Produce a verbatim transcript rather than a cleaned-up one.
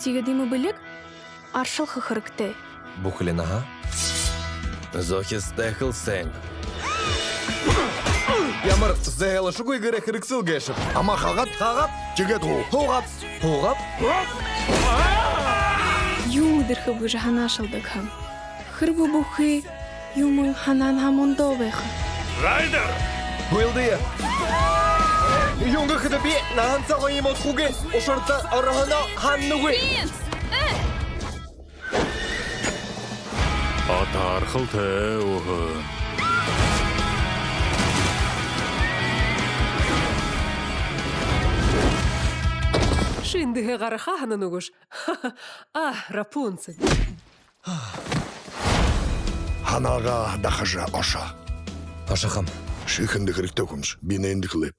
Тиигээд иимэ бэлиг аршалха хэрэгтэй. Бүхэли наһа. Зохистой хэлсэн. Ямар зэһэлшэгүй гэрэй хэрэгсэл гээшэб. Ама хаагаад, хаагаад, тиигээд һуу-, һуугаад, һуугаад. Юу мэдэрхэб гэжэ һанаашалдаг һэм. Хэрбээ бүхы юумэн һанаанһаа мүндөө байха. Райдер! Гүйлдэе. Юун гэхэдэ би наһан соогоо иимэ удхагүй ушарта ороһоноо һананагүй. Принц! Э! Атаархал тэ, үһэ. Ши эндэһээ гарахаа һанана гүш? А, Рапунцель. Һанаагаа дахажа ошо. Ошохом. Ши хэндэ хэрэгтэй хүмши, би нээндэ хэлээб.